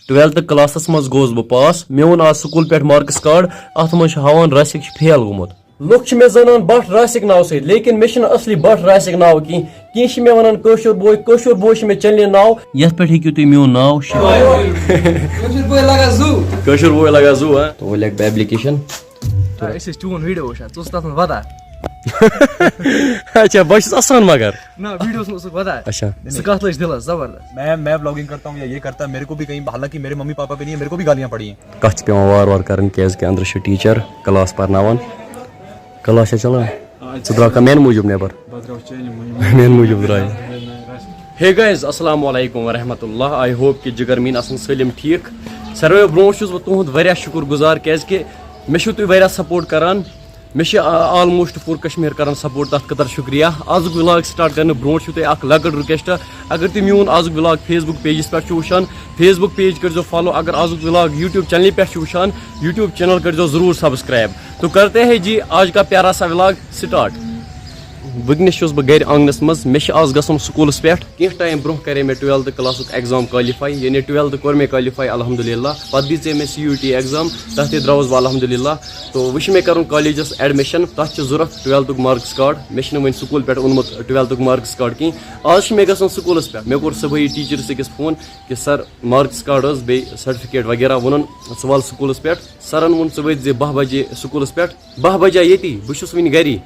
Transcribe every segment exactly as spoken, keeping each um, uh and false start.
Twelfth classes منٛز گوس بہٕ پاس۔ مےٚ اوٚن آز سکوٗل پٮ۪ٹھ مارکس کارڈ، اتھ منٛز چھُ ہاوان راسِک چھُ فیل گوٚمُت۔ لُکھ چھِ مےٚ زانان بٹ راسِک ناو سۭتۍ، لیکن مےٚ چھُنہٕ اصلی بٹ راسِک ناو کینٛہہ۔ کینٛہہ چھِ مےٚ ونان کٲشُر بوے، کٲشُر بوے چھُ مےٚ چنلہِ ناو۔ یتھ پٮ۪ٹھ ہیٚکِو تُہۍ میون ناو شیئر۔ کٲشُر بوے لگان زُو۔ کٲشُر بوے لگان زُو، ہاں۔ تو وۄنۍ لیکھ بہٕ ایپلیکیشن۔ أسۍ ٲسۍ چون ویڈیو وٕچھان، ژٕ اوسُکھ تتھ منٛز ودان۔ اچھا، بہٕ چھُس اسان مگر۔ نہ، ویڈیوس منٛز اوسُکھ ودان۔ اچھا۔ ژٕ کتھ لٔج دِلس زبردست۔ میں میں بلاگنگ کرتا ہوں یا یہ کرتا ہے، میرے کو بھی کہیں، حالانکہ میرے ممی پاپا بھی نہیں ہے، میرے کو بھی گالیاں پڑی ہیں۔ کتھ چھِ پٮ۪وان وارٕ وارٕ کرٕنۍ، کیازِ کہِ أنٛدرٕ چھُ ٹیٖچر کلاس پرناوان۔ کلاس چھا چلان؟ ژٕ درٛاوکھا میانہِ موٗجوٗب نٮ۪بر؟ بہٕ درٛاوُس چانہِ موٗجوٗب۔ میانہِ موٗجوٗب درٛاے۔ ہے گایز، السلام علیکم ورحمۃ اللہ۔ آئی ہوپ کہ جگر میٲنۍ آسن سٲلِم ٹھیٖک۔ ساروٕے برونٛٹھ چھُس بہٕ تُہُنٛد واریاہ شُکُر گُزار، کیازِ کہِ مےٚ چھِو تُہۍ واریاہ سپورٹ کران۔ مےٚ چھِ آلموسٹ پوٗرٕ کشمیر کران سپورٹ، تَتھ خٲطرٕ شُکریہ۔ آزُک ولاگ سٹارٹ کرنہٕ برونٛٹھ چھُو تۄہہِ اکھ لۄکٕٹ رِکویسٹ، اگر تُہۍ میون آزُک ولاگ فیس بُک پیجَس پٮ۪ٹھ چھِو وٕچھان، فیس بُک پیج کٔرۍزیو فالو۔ اگر آزُک ولاگ یوٗٹیوٗب چینلہِ پٮ۪ٹھ چھِو وٕچھان، یوٗٹیوٗب چینل کٔرۍزیو ضروٗر سبسکرایب۔ تو کرتے ہیں جی آج کا پیارا سا ولاگ سٹارٹ۔ وٕنکیٚنَس چھُس بہٕ گرِ آنگنَس منٛز، مےٚ چھِ آز گژھُن سکوٗلَس پٮ۪ٹھ۔ کینٛہہ ٹایم برونٛہہ کرے مےٚ ٹُویلتھٕ کلاسُک ایگزام کالِفاے، یعنی ٹُویلتھٕ کوٚر مےٚ کالِفاے الحمدللہ۔ پَتہٕ دِژے مےٚ سی یوٗ ٹی ایگزام، تَتھ تہِ درٛاوُس بہٕ الحمدللہ۔ تو وۄنۍ چھِ مےٚ کَرُن کالجَس ایڈمِشن، تَتھ چھِ ضوٚرَتھ ٹُویلتھُک مارکس کارڈ۔ مےٚ چھِنہٕ وۄنۍ سکوٗل پٮ۪ٹھ اوٚنمُت ٹُویلتھُک مارکس کارڈ کِہیٖنۍ۔ آز چھِ مےٚ گژھُن سکوٗلَس پٮ۪ٹھ۔ مےٚ کوٚر صُبحٲیی ٹیٖچرَس أکِس فون کہِ سر، مارکس کارڈ حظ بیٚیہِ سرٹیفکیٹ وغیرہ ووٚنُن، ژٕ وَل سکوٗلَس پٮ۪ٹھ۔ سرَن ووٚن، ژٕ وٲتۍ زِ باہ بجے سکوٗلَس پٮ۪ٹھ۔ باہ بجے ییٚتی، بہٕ چھُس وٕنہِ گَری۔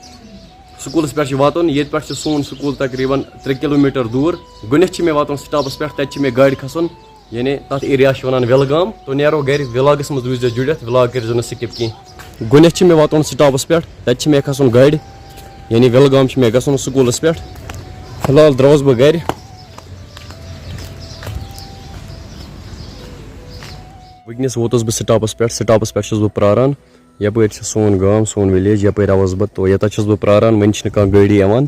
سکوٗلَس پٮ۪ٹھ چھُ واتُن، ییٚتہِ پٮ۪ٹھ چھُ سون سکوٗل تقریٖباً ترٛےٚ کِلوٗ میٖٹر دوٗر۔ گۄڈٕنٮ۪تھ چھِ مےٚ واتُن سٹاپَس پٮ۪ٹھ، تَتہِ چھِ مےٚ گاڑِ کھَسُن، یعنی تَتھ ایریا چھِ وَنان وِلگام۔ تو نیرو گَرِ، وِلاگَس منٛز روٗززیو جُڑِتھ، وِلاگ کٔرۍزیو نہٕ سِکِپ کینٛہہ۔ گۄڈٕنٮ۪تھ چھِ مےٚ واتُن سٹاپَس پٮ۪ٹھ، تَتہِ چھِ مےٚ کھَسُن گاڑِ، یعنی وِلگام چھِ مےٚ گژھُن سکوٗلَس پٮ۪ٹھ۔ فی الحال درٛاوُس بہٕ گَرِ۔ وٕنکیٚنَس ووتُس بہٕ سٹاپَس پٮ۪ٹھ، سٹاپَس پٮ۪ٹھ چھُس بہٕ پرٛاران۔ یَپٲرۍ چھُ سون گام، سون وِلیج، یَپٲرۍ آوُس بہٕ، تو ییٚتٮ۪تھ چھُس بہٕ پرٛاران، وۄنۍ چھِنہٕ کانٛہہ گٲڑی یِوان۔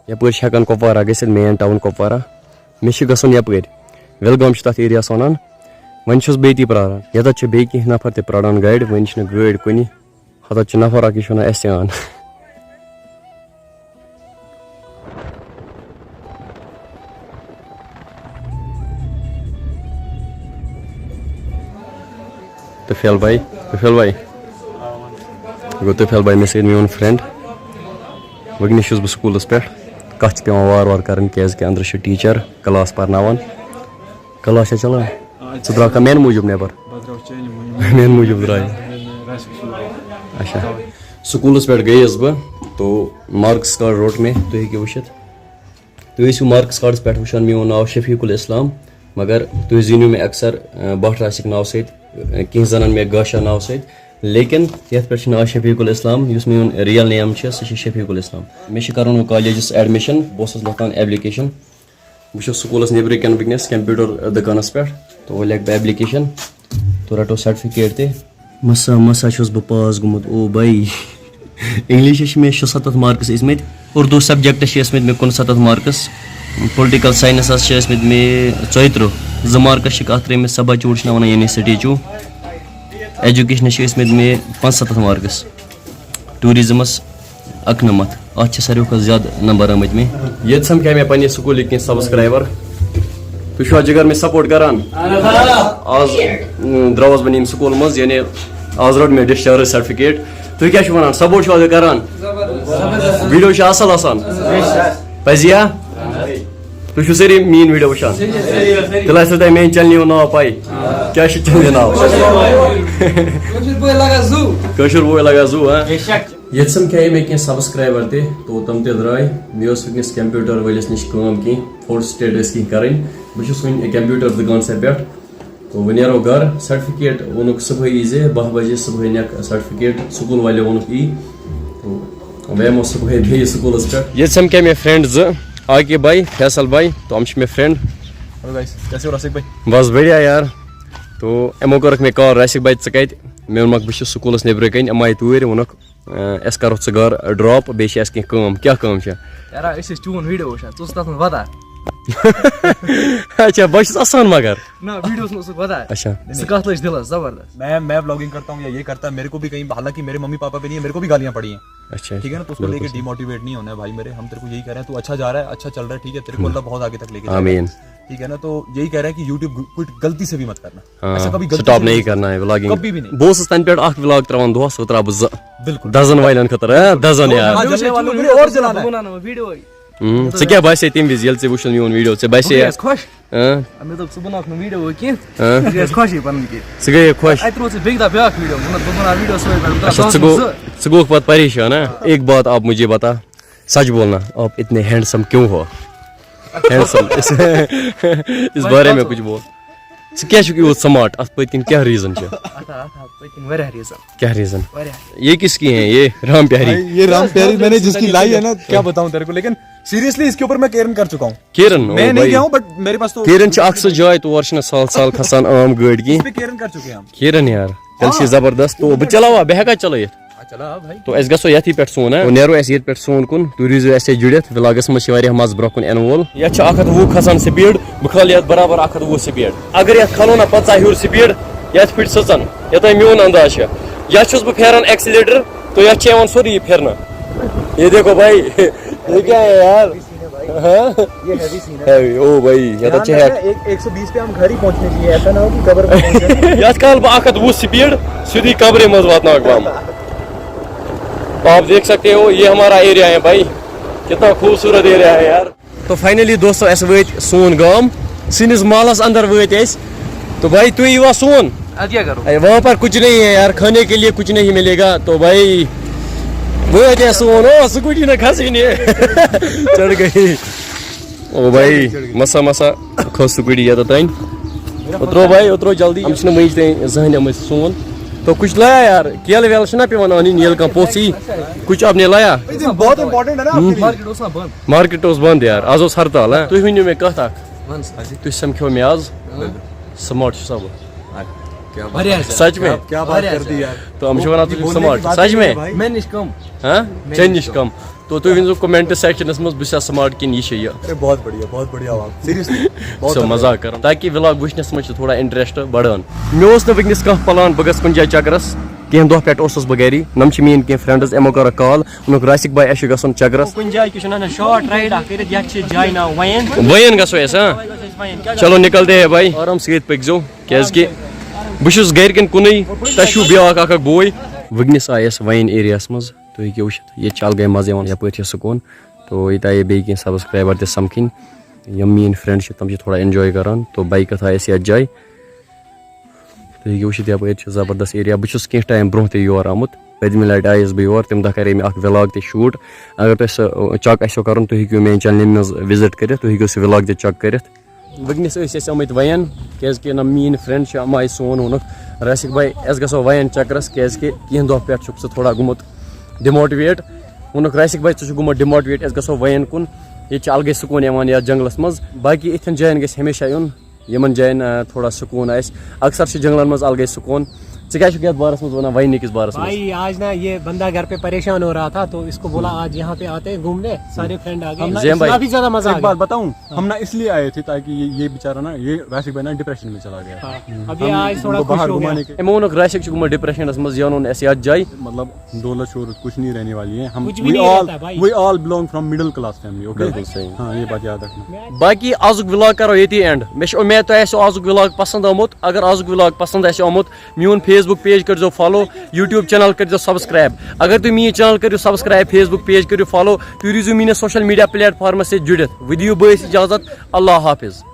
یَپٲرۍ چھِ ہٮ۪کان کۄپوارہ گٔژھِتھ، مین ٹاوُن کۄپوارہ۔ مےٚ چھِ گژھُن یَپٲرۍ، وِلگام چھِ تَتھ ایریاہَس وَنان۔ وۄنۍ چھُس بہٕ ییٚتی پرٛاران، یَتَتھ چھِ بیٚیہِ کینٛہہ نفر تہِ پرٛاران گاڑِ، وۄنۍ چھِنہٕ گٲڑۍ کُنہِ۔ ہَتَتھ چھِ نفر اَکھ، یہِ چھُ وَنان اَسہِ تہِ اَن۔ طفیل بھائی، طفیل بھائی۔ گوٚو طفیل بھائی مےٚ سۭتۍ میون فرینڈ۔ وٕنکیٚنَس چھُس بہٕ سکوٗلَس پٮ۪ٹھ۔ کَتھ چھِ پٮ۪وان وارٕ وارٕ کَرٕنۍ، کیٛازِکہِ أنٛدرٕ چھُ ٹیٖچَر، کلاس پَرناوان۔ کلاس چھا چلان؟ ژٕ درٛاوکھا میٛانہِ موٗجوٗب نٮ۪بَر؟ بہٕ درٛاوُس چانہِ موٗجوٗب۔ میٛانہِ موٗجوٗب درٛاے۔ اچھا۔ سکوٗلَس پٮ۪ٹھ گٔیَس بہٕ، تو مارکس کارڈ روٚٹ مےٚ، تُہۍ ہیٚکِو وٕچھِتھ۔ تُہۍ ٲسِو مارکس کارڈس پٮ۪ٹھ وٕچھان میون ناو شفیق الاسلام، مگر تُہۍ زیٖنِو مےٚ اکثر، اَ، بٹ راسِک ناو سۭتۍ، اَ، کینٛہہ زنان مےٚ گاشا ناو سۭتۍ، لیکن یتھ پٮ۪ٹھ چھُ ناو شفیق الاسلام، یُس میون ریل نیم چھُ، سُہ چھُ شفیق الاسلام۔ مےٚ چھُ کرُن وۄنۍ کالیجس ایڈمِشن، بہٕ اوسُس لیکھان ایپلیکیشن۔ بہٕ چھُس سکوٗلس نیٚبرٕ کٮ۪ن وٕنکیٚنس کمپیوٹر دُکانس پٮ۪ٹھ، تہٕ وۄنۍ لیکھٕ بہٕ ایپلیکیشن، تہٕ رٹو سرٹیفکیٹ تہِ۔ مسا، مسا چھُس بہٕ پاس گوٚمُت، او بھائی۔ انگلشس چھِ مےٚ شُسَتَتھ مارکس ٲسۍ مٕتۍ، اردو سبجیکٹس چھِ ٲسۍ مٕتۍ مےٚ کُنسَتَتھ مارکس، پُلٹیکل ساینسس چھِ ٲسۍ مٕتۍ مےٚ ژۄیہِ ترٕٛہ، زٕ مارکس چھِکھ اتھ ترٲومٕتۍ، سبا چوٗڑ چھِنہ ونان، یعنی سٹیچو۔ ایجوکیشنس چھِ ٲسۍ مٕتۍ مےٚ پانٛژسَتَتھ مارکس، ٹوٗرزمس اکنمتھ، اتھ چھِ ساروی کھۄتہٕ زیادٕ نمبر آمٕتۍ مےٚ۔ ییٚتہِ سمکھے مےٚ پننہِ سکوٗلٕکۍ کینٛہہ سبسکرایبر۔ تُہۍ چھِوا جگر مےٚ سپورٹ کران؟ آز، اۭں، درٛاوُس بہٕ ییٚمہِ سکوٗل منٛز، یعنی آز روٚٹ مےٚ ڈسچارج سرٹیفکیٹ۔ تُہۍ کیٛاہ چھِو ونان؟ سپورٹ چھِوا تُہۍ کران؟ ویڈیو چھِ اصل آسان؟ پزیا؟ تُہۍ چھِو سٲری میٛٲنۍ ویڈیو وٕچھان؟ تیٚلہِ آسِوٕ تۄہہِ میٛانہِ چینلہِ ہُنٛد ناو پاے؟ کیٛاہ چھُ چینلہِ ناو؟ کٲشِر بوے لگان زُو۔ کٲشِر بوے لگان زُو، ہاں؟ ییٚتہِ سمکھے مےٚ کینٛہہ سبسکرایبر تہِ، تو تِم تہِ درٛاے۔ مےٚ اوس وٕنکیٚنس کمپیوٹر وٲلِس نِش کٲم کینٛہہ، فورتھ سٹیٹ ٲسۍ کینٛہہ کرٕنۍ۔ بہٕ چھُس وٕنہِ کمپیوٹر دُکانسٕے پٮ۪ٹھ۔ تو وۄنۍ نیرو گرٕ، سرٹیفکیٹ ووٚنُکھ صُبحٲیی زِ باہ بجے صُبحٲے نِکھ سرٹیفکیٹ، سکوٗل والیو ووٚنُکھ یی۔ تو وۄنۍ یِمو صُبحٲے بیٚیہِ سکوٗلس پٮ۪ٹھ۔ ییٚتہِ سمکھے مےٚ فرینڈ زٕ، عاقب بھائی، فیصل بھائی، تو یِم چھِ مےٚ فرینڈ۔ Hello guys، کیسے ہو راسک بھائی؟ بس بڑھیا یار۔ تو یِمو کوٚرُکھ مےٚ کال، راسک بھائی ژٕ کتہِ؟ مےٚ ووٚنمکھ بہٕ چھُس سکوٗلس نیٚبرٕ کنہِ، یِم آیہِ توٗرۍ، ووٚنُکھ، اَسہِ کَرُکھ ژٕ گَرٕ ڈراپ، بیٚیہِ چھِ اَسہِ کینٛہہ کٲم۔ کیٛاہ کٲم چھےٚ؟ یارا، أسۍ ٲسۍ چون ویٖڈیو وٕچھان، ژٕ اوسُکھ تَتھ منٛز وَدان۔ اچھا، بہٕ چھُس اَسان مگر۔ نہ ویٖڈیوَس منٛز اوسُکھ وَدان۔ اچھا۔ سُہ کَتھ لٔج دِلَس زبردست۔ میں میں بلاگنگ کرتا ہوں یا یہ کرتا ہے، میرے کو بھی کہیں، حالانکہ میرے ممی پاپا بھی نہیں ہے، میرے کو بھی گالیاں پڑی ہیں۔ اچھا۔ ٹھیک ہے نا؟ تو اس کو لے کے بالکل صحیح۔ ڈیموٹیویٹ نہیں ہونا ہے بھائی میرے، ہم تیرے کو یہی کہہ رہے ہیں، تو اچھا جا رہا ہے، اچھا چل رہا ہے، ٹھیک ہے، تیرے کو اللہ بہت آگے تک لے کے جائے گا۔ آمین۔ ٹھیک ہے نا؟ تو یہی کہہ رہے ہیں کہ یوٹیوب کوئٹ غلطی سے بھی مت کرنا۔ ہاں، ایسا کبھی غلطی سٹاپ سے نہیں مت کرنا ہے ولاگنگ۔ کبھی بھی نہیں۔ بہٕ اوسُس تَنہٕ پٮ۪ٹھ اَکھ ولاگ ترٛاوان دۄہَس، بہٕ ترٛاوٕ بہٕ زٕ۔ بالکل۔ دَزَن والٮ۪ن خٲطرٕ، ہاں، دَزَن یار۔ ہاں، جلنے والوں کے لیے اور جلانا ہے۔ بہٕ بَناوٕ ویٖڈیوے۔ ہم، ژٕ کیٛاہ باسے تَمہِ وِزِ ییٚلہِ ژےٚ وٕچھُن میون ویٖڈیو؟ ژےٚ باسے بہٕ یا؟ گٔیَس خۄش۔ ہاں؟ مےٚ دوٚپ ژٕ بَناوَکھ نہٕ ویٖڈیو کینٛہہ۔ ہاں؟ ژٕ گٔیَس خۄشٕے پَنٕنۍ کِنۍ۔ ژٕ گٔیے خۄش؟ اَتہِ روٗد ژٕ بیٚکہِ دۄہ بیٛاکھ ویٖڈیو، مطلب، بہٕ بَناوٕ اچھا، ژٕ ویٖڈیو گوٚو، زٕ۔ ژٕ گوٚوُکھ پَتہٕ پریشان، ہاں؟ ایک بات آپ مجھے بتا، سچ بولنا، آپ اتنے ہینڈسم کیوں ہو؟ ہینڈسم، اس، اس بارے میں کچھ بول۔ ژٕ کیٛاہ چھُکھ یوٗت سمارٹ؟ اَتھ پٔتۍ کِنۍ کیٛاہ ریٖزن چھُ؟ اَتھ آ، اَتھ آ، پٔتۍ کِنۍ واریاہ ریٖزن۔ کیٛاہ ریٖزن؟ واریاہ۔ یہ کس کی ہیں؟ یہ رام پیاری؟ بھائی، یہ رام پیاری میں نے جس کی لائی ہے نا، کیا بتاؤں تیرے کو، لیکن سیریسلی اس کے اوپر میں کیئر کر چکا ہوں۔ کیرن، او میں نہیں بھائی۔ گیا ہوں، بٹ میرے پاس تو کیرن چھِ اکھ سۄ جاے، تور چھِنہٕ سال سال کھسان عام گٲڑۍ کِہیٖنۍ۔ اس پہ کیئر کر چکے ہیں ہم۔ کیرن یار، تیٚلہِ چھِ یہِ زبردست۔ تو بہٕ چلاوا، بہٕ ہٮ۪کا چلٲیِتھ؟ ہاں، چلا بھائی۔ تو أسۍ گژھو یتھی پٮ۪ٹھ سون، ہاں؟ تو نیرو أسۍ ییٚتہِ پٮ۪ٹھ سون کُن، تُہۍ روٗزِو اَسہِ سۭتۍ جُڑِتھ، ولاگس منٛز چھِ واریاہ مَزٕ برٛونٛہہ کُن یِنہٕ وول۔ یَتھ چھِ اَکھ ہَتھ وُہ کھسان سپیٖڈ، بہٕ کھالہٕ یَتھ برابر اَکھ ہَتھ وُہ سپیٖڈ۔ اگر یَتھ کھالو نہ پنٛژاہ ہیوٚر سپیٖڈ، یَتھ پھٕٹہِ سٕژن، یوٚتام میون انداز چھُ۔ یَتھ چھُس بہٕ پھیران ایکسیلیٹر، تو یَتھ چھِ یِوان سورُے یہِ پھِرنہٕ۔ یہ دیکھو بھائی، یہ کیا ہے یار؟ ہاں؟ یہ ہیوی سین ہے۔ ہے، او بھائی، یَتھ چھِ ہٮ۪ک۔ ایک سو بیس پہ ہم گھر ہی پہنچنے چاہیے، ایسا نہ ہو کہ قبر پہ پہنچ جائے۔ یَتھ کھالہٕ بہٕ اَکھ ہَتھ وُہ سپیٖڈ، سیوٚدُے قبرِ منٛز واتناوَکھ بہٕ یِم۔ آپ دیکھ سکتے ہو، یہ ہمارا ایریا ہے بھائی، کتنا خوبصورت ایریا ہے یار۔ تو فائنلی دوستو، اَسہِ وٲتۍ سون گام، سٲنِس محلس اندر وٲتۍ أسۍ۔ تو بھائی، تُہۍ یِیِوا سون؟ اَدٕ کیٛاہ کَرو؟ اے، وہاں پر کچھ نہیں ہے یار، کھانے کے لیے کچھ نہیں ملے گا۔ تو بھائی، وٲتۍ أسۍ سون، او، سکوٹی نہ کھسٕنۍ۔ چڑھ گئی۔ او بھائی، مسا مسا کھوٚت سکوٹی یوٚتَتھ تام۔ اترو بھائی، اترو جلدی۔ ہم چھِنہٕ وٕنِچ تام زٕہٕنۍ آمٕتۍ سون۔ تو کچھ لایا یار، کیلہٕ ویلہٕ چھِنہ پٮ۪وان اَنٕنۍ ییٚلہِ کانٛہہ پوٚژھ یی؟ کچھ آپ نے لایا؟ بہت امپورٹنٹ ہے نا آپ کے لیے۔ مارکیٹ اوس نا بنٛد۔ مارکیٹ اوس بنٛد یار، آز اوس ہرتال، ہاں؟ تُہۍ ؤنِو مےٚ کَتھ اَکھ۔ وَن سا۔ تُہۍ سَمکھیو مےٚ آز، سمارٹ چھُسا بہٕ؟ واریاہ زیادٕ۔ سچ میں؟ کیا بات واریاہ کر دی یار۔ تو ہم چھِ وَنان ژٕ چھُکھ سمارٹ، سچ میں؟ مےٚ نِش کم۔ ہاں؟ ژےٚ نِش کم۔ تو تُہۍ ؤنۍزیو کمنٹ سیکشنس منٛز، بہٕ چھُسا سمارٹ کِنہٕ یہِ چھِ یہِ؟ ارے بہت بڑھیا، بہت بڑھیا آپ۔ سیریسلی، بہت سو اچھا۔ مزاق کران، تاکہ ولاگ وٕچھنس منٛز چھِ تھوڑا انٹرسٹ بڑان۔ مےٚ اوس نہٕ وٕنکیٚنس کانٛہہ پلان بہٕ گژھٕ کُنہِ جایہِ چکرس۔ کینٛہہ دۄہ پٮ۪ٹھ اوسُس بہٕ گری، نم چھِ میٲنۍ کینٛہہ فرینڈز، یِمو کٔرٕکھ کال، ووٚنُکھ، "راسِک بھائی، اَسہِ چھُ گژھُن چکرس۔" کُنہِ جایہِ کہِ چھُنہ نہ شارٹ رایڈ اکھ کٔرِتھ، یتھ چھِ جایہِ ناو وین۔ وین گژھو أسۍ، ہاں؟ وین کیٛاہ چلو نکلتے ہیں بھائی، آرام سۭتۍ پٔکۍ زیو، کیازِ کہِ بہٕ چھُس گرِکٮ۪ن کُنُے، تۄہہِ چھُو بیٛاکھ اکھ اکھ بوے۔ وٕنکیٚنس آیہِ أسۍ وین ایریاہس منٛز، تُہۍ ہیٚکِو وٕچھِتھ، ییٚتہِ چھِ الگٕے مزٕ یِوان، یپٲرۍ چھِ سکوٗن۔ تو ییٚتہِ آیہِ بیٚیہِ کینٛہہ سبسکرایبر تہِ سمکھٕنۍ، یِم میٲنۍ فرینڈ چھِ، تِم چھِ تھوڑا انجوے کران۔ تو بایکہِ تھایہِ اَسہِ یتھ جایہِ۔ تُہۍ ہیٚکِو وٕچھِتھ، یَپٲرۍ چھُ زبردست ایریا۔ بہٕ چھُس کینٛہہ ٹایم برونٛہہ تہِ یور آمُت۔ پٔتمہِ لَٹہِ آیَس بہٕ یور، تَمہِ دۄہ کَرے مےٚ اَکھ وِلاگ تہِ شوٗٹ۔ اگر تۄہہِ سُہ، چیک آسیو کَرُن، تُہۍ ہیٚکِو میٛانہِ چَنلہِ منٛز وِزِٹ کٔرِتھ، تُہۍ ہیٚکِو سُہ وِلاگ تہِ چیک کٔرِتھ۔ وٕنکیٚنَس ٲسۍ أسۍ آمٕتۍ وَین، کیٛازِکہِ نہ میٛٲنۍ فرٛٮ۪نٛڈ چھِ، یِم آیہِ سون ووٚنُکھ، "راسِک بھاے، أسۍ گژھو وَین چَکرَس، کیٛازِکہِ کینٛہہ دۄہ پٮ۪ٹھ چھُکھ ژٕ تھوڑا گوٚمُت ڈِموٹِویٹ۔" ووٚنُکھ، "راسِک بھاے، ژٕ چھُکھ گوٚمُت ڈِموٹِویٹ، أسۍ گژھو وَین کُن، ییٚتہِ چھِ الگٕے سکوٗن یِوان یَتھ جنٛگلَس منٛز۔" باقٕے یِتھٮ۪ن جایَن گژھِ ہمیشہ یُن۔ یِمن جاین، آ، تھوڑا سکوٗن آسہِ۔ اکثر چھِ جنگلن منٛز الگے سکوٗن۔ ژٕ کیٛاہ چھُکھ یتھ بارس منٛز ونان، وینہِ کِس بارس منٛز؟ भाई, आज ना ये बंदा घर पे परेशान हो रहा था, तो इसको बोला आज यहाँ पे आते हैं घूमने, सारे फ्रेंड आ गए। زین भाई, काफी ज्यादा मजा आ एक बात गया। बताऊं, हम ना इसलिए आए थे ताकि ये ये बेचारा ना, ये राशिक भाई ना डिप्रेशन में चला गया। हाँ, अभी आज थोड़ा खुश हो गया। أمۍ ووٚنُکھ راسِک چھُ گوٚمُت ڈپریشنس منٛز، یہِ وَنُن اَسہِ یتھ جایہِ۔ मतलब दौलत शोहरत कुछ नहीं रहने वाली है। हम कुछ भी we नहीं all रहता भाई। we all belong from middle class family, okay? बिल्कुल सही। हाँ, ये बात याद रखना। باقٕے آزُک وِلاگ کرو ییٚتی اینڈ۔ مےٚ چھِ اُمید تۄہہِ آسیو آزُک وِلاگ پسند آمُت۔ اگر آزُک وِلاگ پسند آسیو آمُت، میون Facebook page کٔرۍزیو follow، YouTube channel کٔرۍزیو subscribe۔ اگر تُہۍ میٲنۍ channel کٔرِو subscribe، Facebook page کٔرِو follow، تُہۍ روٗزِو میٲنِس social media platformس سۭتۍ جُڑِتھ۔ وۄنۍ دِیِو بٲیِس اجازت، اللہ حافظ۔